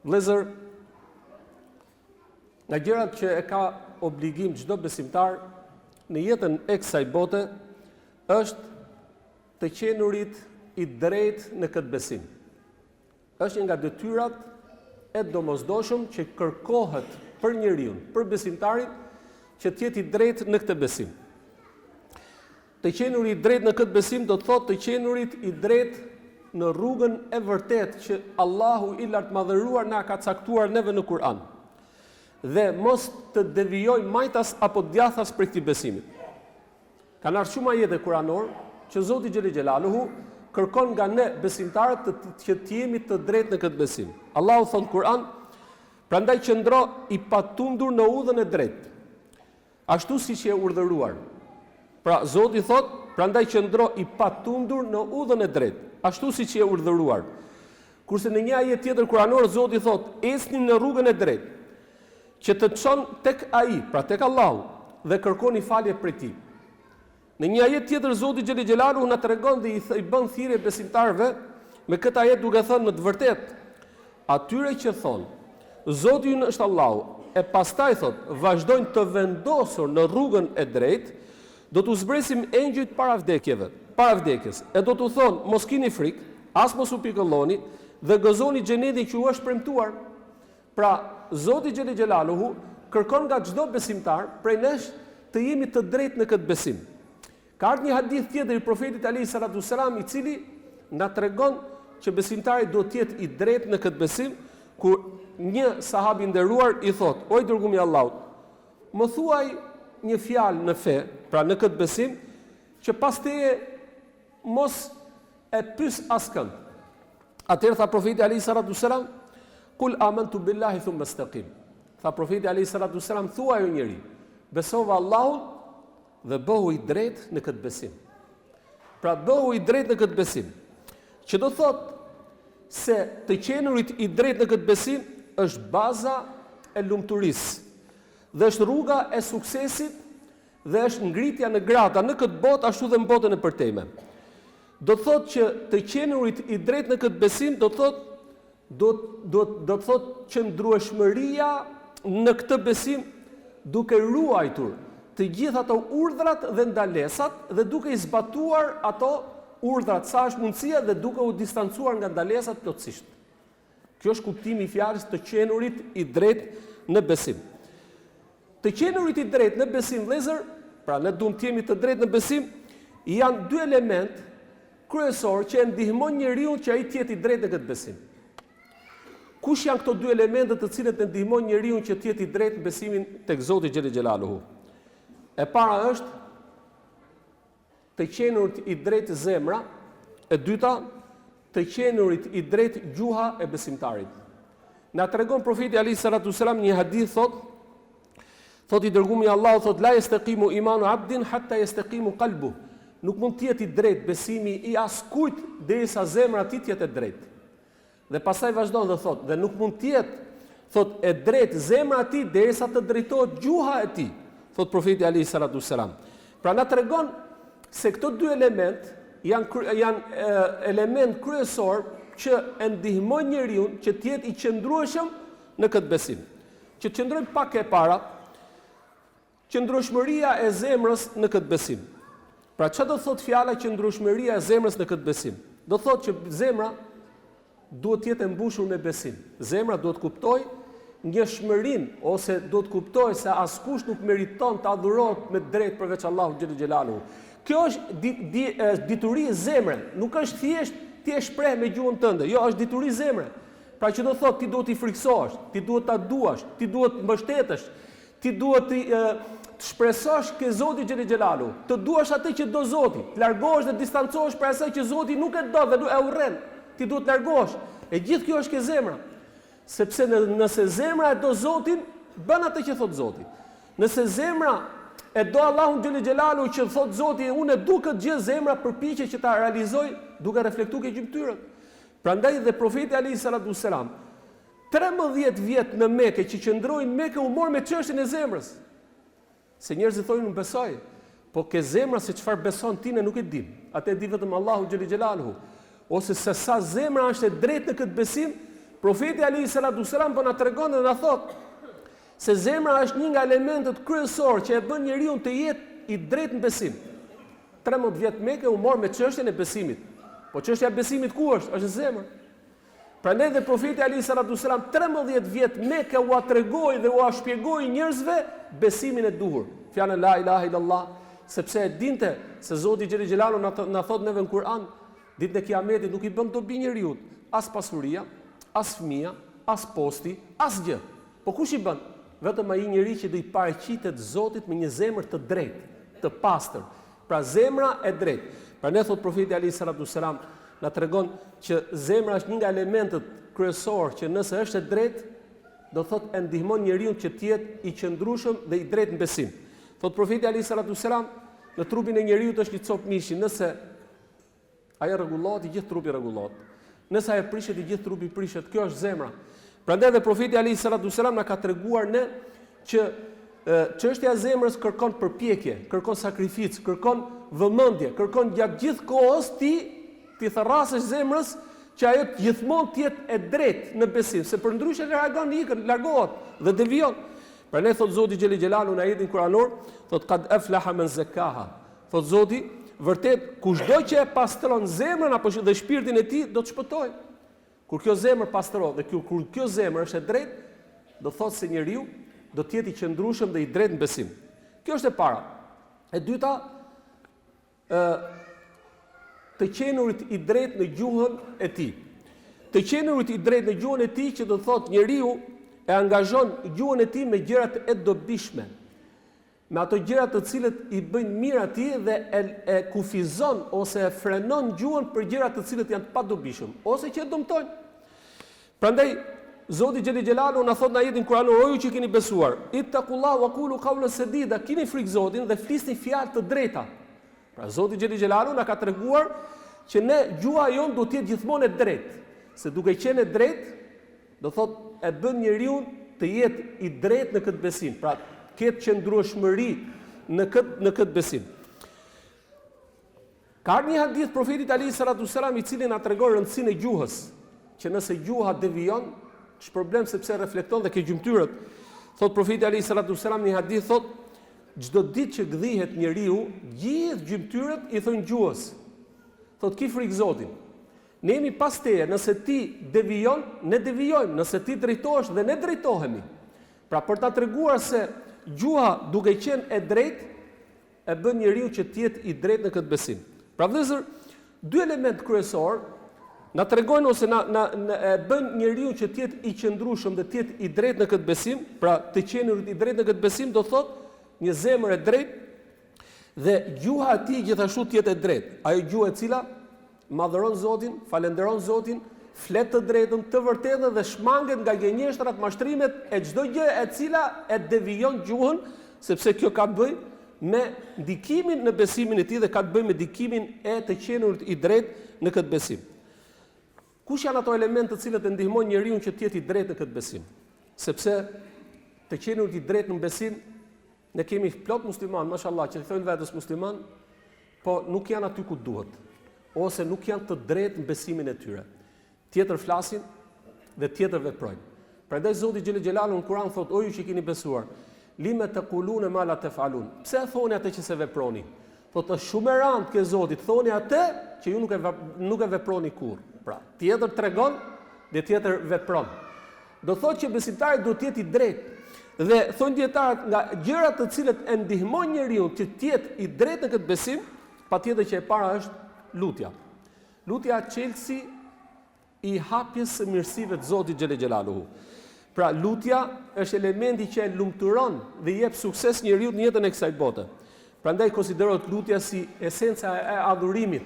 Vëllezër, nga gjërat që e ka obligim çdo besimtar në jetën e kësaj bote është të qenurit i drejtë në këtë besim. Është një nga detyrat e domosdoshëm që kërkohet për njeriun, për besimtarin që të jetë i drejtë në këtë besim. Të qenurit i drejtë në këtë besim do të thotë të qenurit i drejtë në rrugën e vërtetë që Allahu i Lartmadhëruar na ka caktuar neve në Kur'an. Dhe mos të devijojmë majtas apo djathtas prej këtij besimi. Kanë ardhur shumë ajete kuranor që Zoti xhele xhelaluhu kërkon nga ne besimtarët të, që të jemi të drejtë në këtë besim. Allahu thotë në Kur'an, prandaj qëndro i patundur në udhën e drejtë. Ashtu siç je urdhëruar. Pra, Zoti thotë, prandaj qëndro i patundur në udhën e drejtë, ashtu siç je urdhëruar. Kurse në një ajet tjetër kuranor Zoti thotë, ecni në rrugën e drejtë, që të çon tek Ai, pra tek Allahu, dhe kërkoni falje prej Tij. Në një ajet tjetër Zoti xhele xhelaluhu na tregon dhe i, i bën thirrje besimtarëve me këtë ajet duke thënë në të vërtetë atyre që thonë Zoti ynë është Allahu e pastaj thotë vazhdojnë të vendosur në rrugën e drejtë do t'u zbresim engjëjt para vdekjeve para vdekjes e do t'u thonë mos kini frikë as mos u pikëlloni dhe gëzoni xhenetin që u është premtuar Pra, Zoti xhele xhelaluhu kërkon nga çdo besimtar prej nesh të jemi të drejtë në këtë besim. Ka ardhur një hadith tjetër i Profetit alejhi salatu selam i cili na tregon që besimtari duhet të jetë i drejtë në këtë besim, kur një sahab i nderuar i thotë: "O i dërgumi i Allahut, më thuaj një fjalë në fe, pra në këtë besim, që pas teje mos e pys askënd. Atëherë tha profeti alayhi salatu selam, "Kul amantu billahi thumma istaqim." Tha profeti alayhi salatu selam, thuaj o njeri, besova Allahun dhe bëhu i drejtë në këtë besim. Pra bëhu i drejtë në këtë besim. Që do thotë se të qenurit i drejtë në këtë besim është baza e lumturisë dhe është rruga e suksesit dhe është ngritja në grada në këtë botë ashtu dhe në botën e përtejme. Do të thotë që të qenurit i drejtë në këtë besim do të thotë do do do të thotë qëndrueshmëria në këtë besim duke ruajtur të gjithë ato urdhrat dhe ndalesat dhe duke i zbatuar ato urdhrat sa është mundësia dhe duke u distancuar nga ndalesat plotësisht. Kjo është kuptimi i fjalës të qenurit i drejtë në besim. Të qenurit i drejtë në besim vëllezër, pra ne duam të jemi të drejtë në besim, janë dy elementë kryesorë që e ndihmojnë njeriun që ai të jetë i drejtë në këtë besim. Kush janë këto dy elemente të cilët e ndihmojnë njeriun që të jetë i drejtë në besimin tek Zoti xhele xhelaluhu? E para është Të qenurit i drejtë zemra, e dyta, të qenurit i drejtë gjuha e besimtarit. Na tregon profeti alejhi salatu selam një hadith thotë, thotë i dërgumi i Allahut thotë la yestaqimu imanu abdin hatta yestaqimu qalbu. Nuk mund të jetë i drejtë besimi i askujt derisa zemra e tij të jetë e drejtë. Dhe pastaj vazhdon dhe thotë, dhe nuk mund të jetë, thotë, e drejtë zemra e tij derisa të drejtohet gjuha e tij, thotë profeti alejhi salatu selam. Pra na tregon se këto dy element janë janë element kryesor që e ndihmojnë njeriun që të jetë i qëndrueshëm në këtë besim. Që të qëndrojmë pak e para, Qëndrueshmëria e zemrës në këtë besim. Pra çfarë do të thotë fjala qëndrueshmëria e zemrës në këtë besim? Do të thotë që zemra duhet të jetë e mbushur me besim. Zemra duhet të kuptojë njëshmërinë ose duhet të kuptojë se askush nuk meriton të adhurohet me drejtë përveç Allahut xhele xhelaluhu. Kjo është di, di, dituri zemre, nuk është thjesht ti e shpreh me gjuhën tënde. Jo, është dituri zemre. Pra që do të thotë ti duhet t'i frikësohesh, ti duhet ta duash, ti duhet të mbështetesh, Ti duhet të të shpresosh ke Zoti xhele xhelaluhu, të duash atë që do Zoti, të largohesh dhe distancohesh prej asaj që Zoti nuk e do dhe e urren. Ti duhet të largohesh. E gjithë kjo është ke zemra. Sepse në, nëse zemra e do Zotin, bën atë që thot Zoti. Nëse zemra e do Allahun xhele xhelaluhu që thot Zoti, unë e du këtë gjë, zemra përpiqet që ta realizoj duke reflektuar ke gjymtyrët. Prandaj dhe profeti alayhi salatu selam 13 vjet në Mekë që qëndroi në Mekë u mor me çështjen e zemrës. Se njerëzit thonë unë besoj, po ke zemra se çfarë beson ti ne nuk e dim. Atë e di vetëm Allahu xhele xhelaluhu. Ose se sa zemra është e drejtë në këtë besim, Profeti alejhi salatu selam po na tregon dhe na thotë se zemra është një nga elementët kryesorë që e bën njeriun të jetë i drejtë në besim. 13 vjet Mekë u mor me çështjen e besimit. Po çështja e besimit ku është? Është në zemër. Prandaj dhe profeti alejhi salatu selam 13 vjet Mekë ua tregoi dhe ua shpjegoi njerëzve besimin e duhur. Fjalën la ilaha illallah, sepse e dinte se Zoti xhele xhelaluhu na, na thotë neve në Kur'an, ditën e Kiametit nuk i bën dobi njeriut, as pasuria, as fëmija, as posti, asgjë. Po kush i bën? Vetëm ai njeri që do i paraqitet Zotit me një zemër të drejtë, të pastër. Pra zemra e drejtë. Prandaj thotë profeti alejhi salatu selam na tregon që zemra është një nga elementët kryesorë që nëse është e drejtë, do thotë e ndihmon njeriun që të jetë i qëndrueshëm dhe i drejtë në besim. Thotë profeti alejhi salatu selam, në trupin e njeriut është një copë mishi, nëse Ajo rregullohet, i gjithë trupi rregullohet. Nëse ajo prishet, i gjithë trupi prishet. Kjo është zemra. Prandaj dhe profeti alejhi salatu selam na ka treguar ne që çështja e zemrës kërkon përpjekje, kërkon sakrificë, kërkon vëmendje, kërkon gjatë gjithë kohës ti t'i thërrasësh zemrës që ajo gjithmonë të jetë e drejtë në besim, se përndryshe reagon, ikën, largohet dhe devijon. Prandaj thot Zoti xhele xhelaluhu në ajetin kuranor, thot kad aflaha men zakaha. Thotë Zoti, vërtet kushdo që e pastron zemrën apo dhe shpirtin e tij do të shpëtojë. Kur kjo zemër pastrohet dhe kjo kur kjo zemër është e drejtë, do thotë se njeriu do të jetë i qëndrueshëm dhe i drejtë në besim. Kjo është e para. E dyta, ë të qenurit i drejtë në gjuhën e tij. Të qenurit i drejtë në gjuhën e tij që do të thotë njeriu e angazhon gjuhën e tij me gjërat e dobishme. Me ato gjëra të cilët i bëjnë mirë atij dhe e, e kufizon ose e frenon gjuhën për gjëra të cilët janë të padobishëm ose që e dëmtojnë. Prandaj Zoti xhele xhelaluhu na thotë në ajetin kuranor, o ju që keni besuar, ittaqullah wa qulu qawlan sadida, kini frikë Zotin dhe flisni fjalë të drejta. Pra Zoti xhele xhelaluhu na ka treguar që ne gjuha jonë duhet të jetë gjithmonë e drejtë, se duke qenë e drejtë, Do thotë e bën njeriun të jetë i drejtë në këtë besim, pra të ketë qëndrueshmëri në këtë në këtë besim. Ka ardhur një hadith profetit alejhi salatu selam i cili na tregon rëndësinë e gjuhës, që nëse gjuha devijon, është problem sepse reflekton dhe ke gjymtyrët. Thot profeti alejhi salatu selam në një hadith thot çdo ditë që gdhihet njeriu, gjithë gjymtyrët i thonë gjuhës. Thot ki frikë Zotin. Ne jemi pas teje, nëse ti devijon, ne devijojmë, nëse ti drejtohesh dhe ne drejtohemi. Pra për ta treguar se gjuha duke qenë e drejtë e bën njeriun që të jetë i drejtë në këtë besim. Pra vëllezër, dy elementë kryesorë na tregojnë ose na, na, na e bën njeriun që të jetë i qëndrueshëm dhe të jetë i drejtë në këtë besim, pra të qenurit i drejtë në këtë besim do thotë një zemër e drejtë dhe gjuha e tij gjithashtu të jetë e drejtë. Ajo gjuhë e cila Madhëron Zotin, falënderon Zotin, flet të drejtën, të vërtetën dhe shmanget nga gënjeshtrat, mashtrimet e çdo gjë e cila e devijon gjuhën, sepse kjo ka të bëjë me ndikimin në besimin e tij dhe ka të bëjë me ndikimin e të qenurit i drejtë në këtë besim. Kush janë ato elementë të cilët e ndihmojnë njeriun që të jetë i drejtë në këtë besim? Sepse të qenurit i drejtë në besim Ne kemi plot musliman, mashallah, që i thonë vetes musliman, po nuk janë aty ku duhet, ose nuk janë të drejtë në besimin e tyre. Tjetër flasin dhe tjetër veprojnë. Prandaj Zoti xhele xhelaluhu në Kur'an thotë: "O ju që keni besuar, lime tekulune ma la tef'alun." Pse e thoni atë që s'e veproni? Thotë është shumë e rëndë ke Zoti, thoni atë që ju nuk e nuk e veproni kurrë. Pra, tjetër tregon dhe tjetër vepron. Do thotë që besimtari duhet të jetë i drejtë. Dhe thonë dijetarët nga gjërat të cilët e ndihmojnë njeriun që të jetë i drejtë në këtë besim, patjetër që e para është lutja. Lutja çelësi i hapjes së mirësive të Zotit xhele xhelaluhu. Pra lutja është elementi që e lumturon dhe i jep sukses njeriut në jetën e kësaj bote. Prandaj konsiderohet lutja si esenca e adhurimit,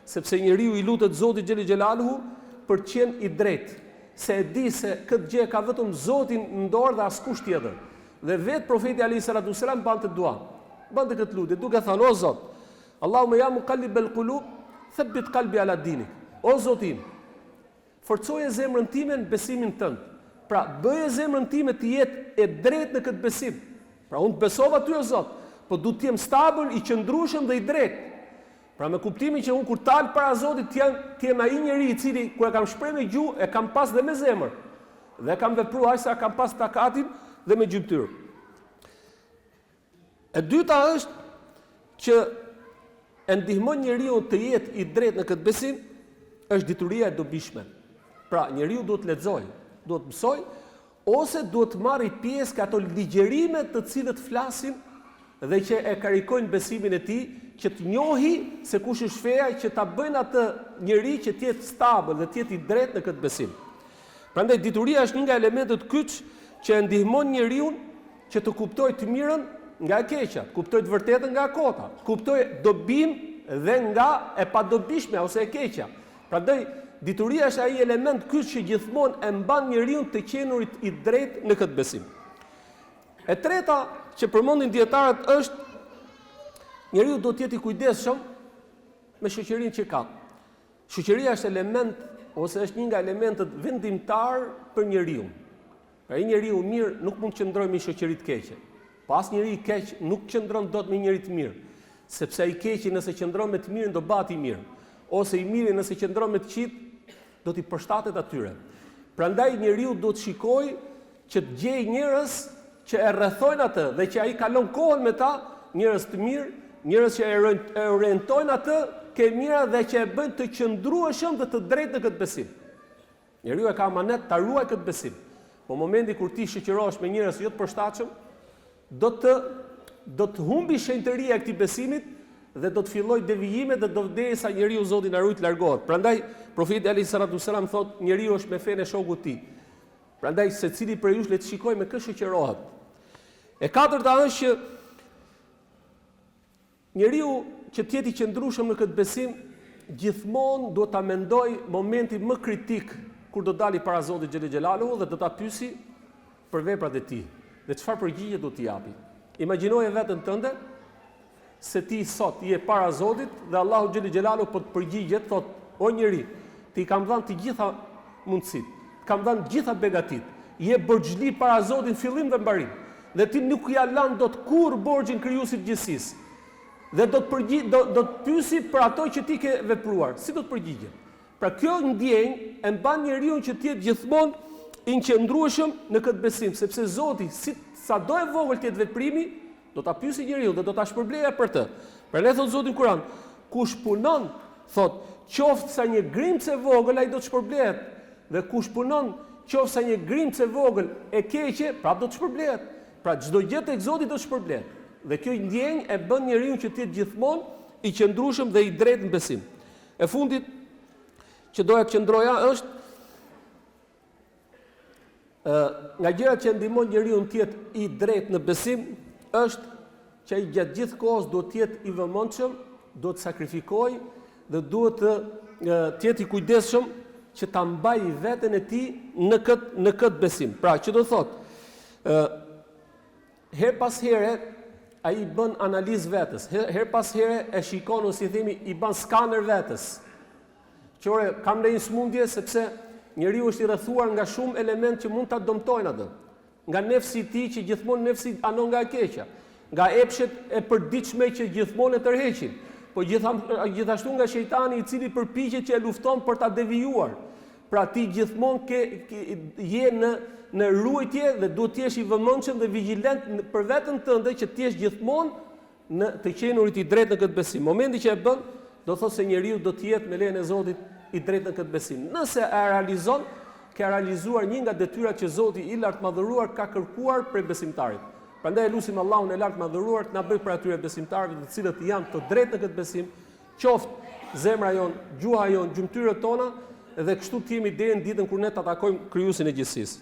sepse njeriu i lutet Zotit xhele xhelaluhu për të qenë i drejtë, se e di se këtë gjë e ka vetëm Zoti në dorë dhe askush tjetër. Dhe vetë profeti alejhi salatu selam bante dua, bante këtë lutje duke thënë: O Zot, Allahumme ja muqallibel qulub, thabbit qalbi ala dinik. O Zoti im, Forcoje zemrën time në besimin tënd. Pra, bëje zemrën time të jetë e drejtë në këtë besim. Pra, unë të besova ty o Zot, po du të jem stabël, i qëndrueshëm dhe i drejtë. Pra me kuptimin që unë kur dal para Zotit të jem, të jem ai njeri i cili kur e kam shpreh me gjuhë e kam pas dhe me zemër. Dhe kam vepruar aq sa kam pas takatin dhe me gjymtyrë. E dyta është që e ndihmon njeriun të jetë i drejtë në këtë besim, është dituria e dobishme. Pra, njeriu duhet të lexojë, duhet të mësojë ose duhet të marrë pjesë ke ato ligjërime të cilët flasin dhe që e karikojnë besimin e tij, që të njohi se kush është feja që ta bëjnë atë njeri që të jetë stabël dhe të jetë i drejtë në këtë besim. Prandaj dituria është një nga elementët kyç që e ndihmon njeriun që të kuptojë të mirën nga e keqja, të kuptojë të vërtetën nga e kota, të kuptojë dobinë dhe nga e padobishmja ose e keqja. Prandaj dituria është ai element kyç që gjithmonë e mban njeriun të qenurit i drejtë në këtë besim. E treta që përmendin dijetarët është njeriu duhet të jetë i kujdesshëm me shoqërinë që ka. Shoqëria është element ose është një nga elementët vendimtar për njeriun. Pra një njeriu i mirë nuk mund të qëndrojë me një shoqëri të keqe. Po as njeri i keq nuk qëndron dot me një njeri të mirë, sepse ai i keqi nëse qëndron me të mirin do bëhet i mirë, ose i miri nëse qëndron me të këqijtë do t'i përshtatet atyre. Prandaj njeriu duhet të shikojë që të gjejë njerëz që e rrethojnë atë dhe që ai kalon kohën me ta, njerëz të mirë, njerëz që e orientojnë atë ke e mira dhe që e bëjnë të qëndrueshëm dhe të drejtë në këtë besim. Njeriu e ka amanet ta ruajë këtë besim. Po momenti kur ti shoqërohesh me njerëz jo të përshtatshëm, do të do të humbi shenjtëria e këtij besimit dhe do të fillojë devijimet dhe do derisa njeriu Zoti na ruajt largohet. Prandaj profeti alayhi salatu selam thotë njeriu është me fenë e shokut të tij. Prandaj secili prej jush le të shikojë me kë shoqërohet. E katërta është që Njeriu që të jetë i qëndrueshëm në këtë besim, gjithmonë duhet ta mendojë momentin më kritik kur do dali para Zotit xhele xhelaluhu dhe do ta pyesi për veprat e tij dhe çfarë përgjigje do t'i japi. Imagjinoje veten tënde se ti sot je para Zotit dhe Allahu xhele xhelaluhu po të përgjigjet, thotë: "O njeri, t'i kam dhënë të gjitha mundësitë, të kam dhënë të gjitha begatitë. Je borxhli para Zotit në fillim dhe mbarim. Dhe ti nuk ia lan dot kurrë borxhin krijuesit të gjithësisë. Dhe do të përgji, do, do të pyesi për ato që ti ke vepruar. Si do të përgjigjet? Pra kjo ndjenjë e mban njeriun që të jetë gjithmonë i qëndrueshëm në këtë besim, sepse Zoti, si sado e vogël të jetë veprimi, do ta pyesi njeriun dhe do ta shpërblejë për të. Prandaj thotë Zoti në Kur'an, kush punon, thotë, qoftë sa një grimcë e vogël ai do të shpërblehet. Dhe kush punon qoftë sa një grimcë e vogël e keqe, prapë do të shpërblehet. Pra çdo gjë tek Zoti do të shpërblehet. Dhe kjo ndjenjë e bën njeriun që të jetë gjithmonë i qëndrueshëm dhe i drejtë në besim. E fundit që doja të qëndroja është ë nga gjërat që ndihmon njeriun të jetë i drejtë në besim është që ai gjatë gjithë kohës duhet të jetë i vëmendshëm, duhet të sakrifikojë dhe duhet të të jetë i kujdesshëm që ta mbajë veten e tij në këtë në këtë besim. Pra, që do thotë, ë herë pas here ai i bën analizë vetes, herë pas here e shikon ose i themi i bën skaner vetes. Që ore, kam ndonjë sëmundje sepse njeriu është i rrethuar nga shumë elementë që mund ta dëmtojnë atë. Nga nefsi i tij që gjithmonë nefsi anon nga e keqja, nga epshet e përditshme që gjithmonë e tërheqin, po gjithashtu nga shejtani i cili përpiqet që e lufton për ta devijuar. Pra ti gjithmonë ke, ke je në në ruajtje dhe duhet të jesh i vëmendshëm dhe vigjilent për veten tënde që të jesh gjithmonë në të qenurit i drejtë në këtë besim. Momenti që e bën, do thotë se njeriu do të jetë me lejen e Zotit i drejtë në këtë besim. Nëse e realizon, ke realizuar një nga detyrat që Zoti i Lartmadhëruar ka kërkuar prej besimtarit. Prandaj e lusim Allahun e Lartmadhëruar të na bëjë prej atyre besimtarëve të cilët janë të drejtë në këtë besim, qoftë zemra jonë, gjuha jonë, gjymtyrët tona dhe kështu të jemi deri në ditën kur ne ta takojmë krijuesin e gjithësisë.